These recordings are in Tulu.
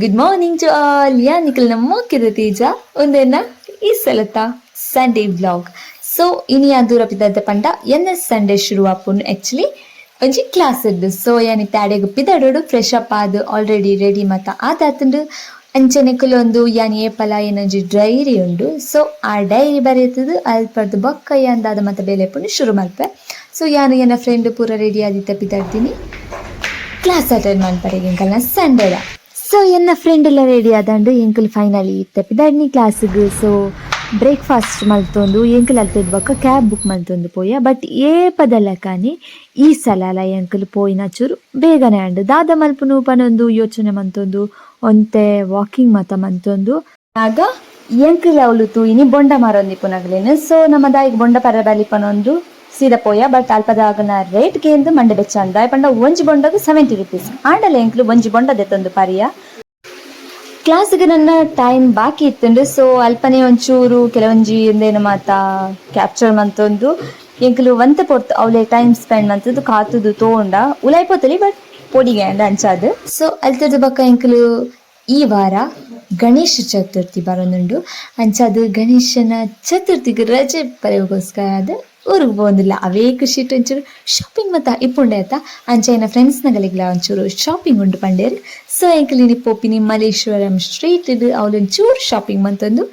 Good morning to all. ಯಾನ್ ನಿಕಲ್ನ ಮೋಕೆದ ತೇಜ. ಉಂದೆನ್ನ ಈ ಸಲತ Sunday vlog. So ಇನಿ ಯಾನ್ ದೂರ ಪಿದರ್ದ ಪಂಡ ಎನ್ನ ಸಂಡೇ ಶುರು ಆಪುಂಡು ಆಕ್ಚುಲಿ ಒಂಜಿ ಕ್ಲಾಸ್ ಇದ್ದು. ಸೊ ಯಾನ್ ಇತ್ತೆ ಅಡೆಗ್ ಪಿದಡೋಡು, ಫ್ರೆಶ್ ಅಪ್ ಆದ್ ಆಲ್ರೆಡಿ ರೆಡಿ ಮತ ಆದಾತುಂಡು. ಅಂಚನೆ ಕುಲೊಂದು ಯಾನ್ ಏಪಲ ಏನೊಂಜಿ ಡೈರಿ ಉಂಡು. ಸೊ ಆ ಡೈರಿ ಬರೆತದು ಅಲ್ಪರ್ದು ಬೊಕ್ಕ ಯಾನ್ ದಾದ ಮತ ಬೇಲೆ ಪುಂಡು ಶುರು ಮಲ್ಪೆ. ಸೊ ಯಾನ್ ಎನ್ನ ಫ್ರೆಂಡ್ ಪೂರ ರೆಡಿ ಆದಿತ್ತ ಪಿದಡ್ತೀನಿ ಕ್ಲಾಸ್ ಅಟೆಂಡ್ ಮನ್ಪರೆಗ್ ಎಂಕಲ್ನ ಸಂಡೇದ. ಸೊ ಎನ್ನ ಫ್ರೆಂಡ್ ಎಲ್ಲ ರೆಡಿ ಆದಂಡು, ಎಂಕುಲು ಫೈನಲಿ ಪಿದಡ್ನಿ ಕ್ಲಾಸ್ಗ್. ಸೊ ಬ್ರೇಕ್ಫಾಸ್ಟ್ ಮಲ್ತೊಂದು ಎಂಕುಲು ಅಲ್ತದ ಬೊಕ್ಕ ಕ್ಯಾಬ್ ಬುಕ್ ಮಲ್ತೊಂದು ಪೋಯ. ಬಟ್ ಏಪದಲಕನೆ ಈ ಸಲ ಎಂಕುಲು ಪೋಯಿನ ಚೂರು ಬೇಗನೆ ಆಂಡ್. ದಾದ ಮಲ್ಪುನು ಪನೊಂದು ಯೋಚನೆ ಮಂತೊಂದು ಒಂತೆ ವಾಕಿಂಗ್ ಮತ ಮಂತೊಂದು ಆಗ ಎಂಕುಲು ಅವ್ಲು ತೂಯಿನಿ ಬೊಂಡ ಮಾರೊಂದಿಪ್ಪುನಗಲೇನು. ಸೊ ನಮ್ಮ ದಾಯಿಗ್ ಬೊಂಡ ಪರ ಬಲಿ ಪನೊಂದು ಸೀದಾ ಪೋಯ. ಬಟ್ ಅಲ್ಪದಾಗನ ರೇಟ್ ಕೇಂದು ಮಂಡೆ ಬೆಚ್ಚ ಅಂದ. ಪಂಡ ಒಂಜಿ ಬೊಂಡಗ್ 70 ರುಪೀಸ್ ಆಂಡಲ ಎಂಕ್ಲು ಒಂಜಿ ಬೊಂಡ ದೆತ್ತೊಂದು ಪರಿಯ. ಕ್ಲಾಸ್ಗೆ ನನ್ನ ಟೈಮ್ ಬಾಕಿ ಇತ್ತುಂಡು. ಸೊ ಅಲ್ಪನೆ ಒಂಚೂರು ಕೆಲವೊಂಜಿ ಎಂದೇನು ಮಾತ ಕ್ಯಾಪ್ಚರ್ ಮಂತೊಂದು ಎಂಕುಲು ಒಂತೆ ಪೊರ್ತು ಅವಲೆ ಟೈಮ್ ಸ್ಪೆಂಡ್ ಮಂತದ್ದು ಕಾತುದು ತೋಂಡ ಉಲಾಯ್ಪೋತಲಿ, ಬಟ್ ಪೊಡಿಗೆ ಅಂಡ ಅಂಚಾದ್. ಸೊ ಅಲ್ತದ ಬೊಕ್ಕ ಎಂಕುಲು ಈ ವಾರ ಗಣೇಶ ಚತುರ್ಥಿ ಬರೋದುಂಡು. ಅಂಚಾದ್ ಗಣೇಶನ ಚತುರ್ಥಿಗೆ ರಜೆ ಬರೆಯೋಗೋಸ್ಕರ ಅದು ಊರಿಗೆ ಪೋವೊಂದಿಲ್ಲ. ಅವೇ ಖುಷಿ ಒಂಚೂರು ಶಾಪಿಂಗ್ ಮತ್ತ ಇಪ್ಪುಂಡೆ ಆತ. ಅಂಚ ಎನ್ನ ಫ್ರೆಂಡ್ಸ್ ನಗಲಿಗ್ಲ ಒಂಚೂರು ಶಾಪಿಂಗ್ ಉಂಡು ಪಂಡೇರ್. ಸೊ ಎಂಕುಲು ಇನಿ ಪೋಪಿನಿ ಮಲ್ಲೇಶ್ವರಂ ಸ್ಟ್ರೀಟ್. ಅವ್ಲು ಒಂಚೂರು ಶಾಪಿಂಗ್ ಮಂತೊಂದು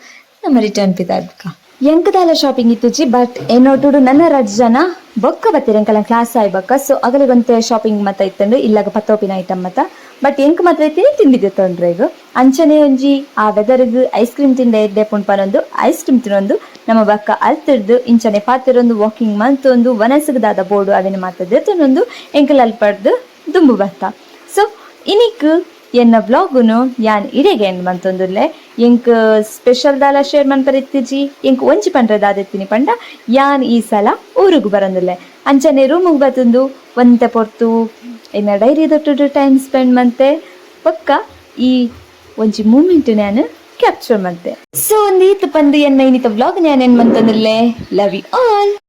ನಮ್ಮ ರಿಟರ್ನ್ ಪಿದಾಡ್ಕ. ಎಂಕದಾಲ ಶಾಪಿಂಗ್ ಇತ್ತುಜಿ, ಬಟ್ ಏನೋಟುಡು ನನ್ನ ರಡ್ಡ್ ಜನ ಬೊಕ್ಕ ಬತ್ತೀರ ಎಂಕಲ ಕ್ಲಾಸ್ ಆಯ್ ಬೊಕ್ಕ. ಸೊ ಅಗಲಿಗೊಂತೆ ಶಾಪಿಂಗ್ ಮತ್ತ ಇತ್ತಂಡು, ಇಲ್ಲಾಗ ಪತ್ತೋಪಿನ ಐಟಮ್ ಮತ್ತ. ಬಟ್ ಎಂಕ್ ಮಾತ್ರ ಇತ್ತೀನಿ ತಿಂಡಿ ತೊಂದ್ರೆ ಈಗ. ಅಂಚನೆ ಒಂಜಿ ಆ ವೆದರ್ಗ್ ಐಸ್ ಕ್ರೀಮ್ ತಿಂಡ ಎಡ್ಡೆ ಪುಂಡು ಪನೊಂದು ಐಸ್ ಕ್ರೀಮ್ ತಿನ್ನೊಂದು ನಮ್ಮ ಬಕ್ಕ ಅಲ್ತಿರ್ದು ಇಂಚನೆ ಪಾತಿರೊಂದು ವಾಕಿಂಗ್ ಮಂತೊಂದು ವನಸುಗ್ ದಾದ ಬೋಡು ಅವೆನ ಮಾತದೆ ತಿನ್ನೊಂದು ಎಂಕಲ್ ಅಲ್ಪಡ್ದು ದುಂಬು ಬತ್ತ. ಸೊ ಇನಿಕ್ ಎನ್ನ ವ್ಲಾಗುನು ಯಾನ್ ಇಡೆಗೆ ಎಂಡ್ ಮಂತೊಂದುಲ್ಲೆ. ಎಂಕ್ ಸ್ಪೆಷಲ್ ದಾಲ ಶೇರ್ ಮನ್ಪರಿತ್ತಿಜಿ. ಎಂಕ್ ಒಂಜಿ ಪಂಡ್ರೆ ದಾದೆತ್ತಿನಿ ಪಂಡ, ಯಾನ್ ಈ ಸಲ ಊರುಗು ಬರಂದುಲ್ಲೆ. ಅಂಚನೆ ರೂಮುಗ್ ಬತ್ತುಂದು ಒಂತೆ ಪೊರ್ತು ಎನ್ನ ಡೈರಿ ದೊಟ್ಟುಡು ಟೈಮ್ ಸ್ಪೆಂಡ್ ಮಂತೆ. ಬೊಕ್ಕ ಈ ಒಂಜಿ ಮೂಮೆಂಟ್ ನಾನು ಕ್ಯಾಪ್ಚರ್ ಮಂತೆ. ಸೊ ಒಂದೀತ್ ಪಂದು ಎನ್ನ ಇನ್ನಿತ ವ್ಲಾಗ್ ನಾನು ಏನ್ ಮಂತೊಂದುಲ್ಲೆ. Love you all.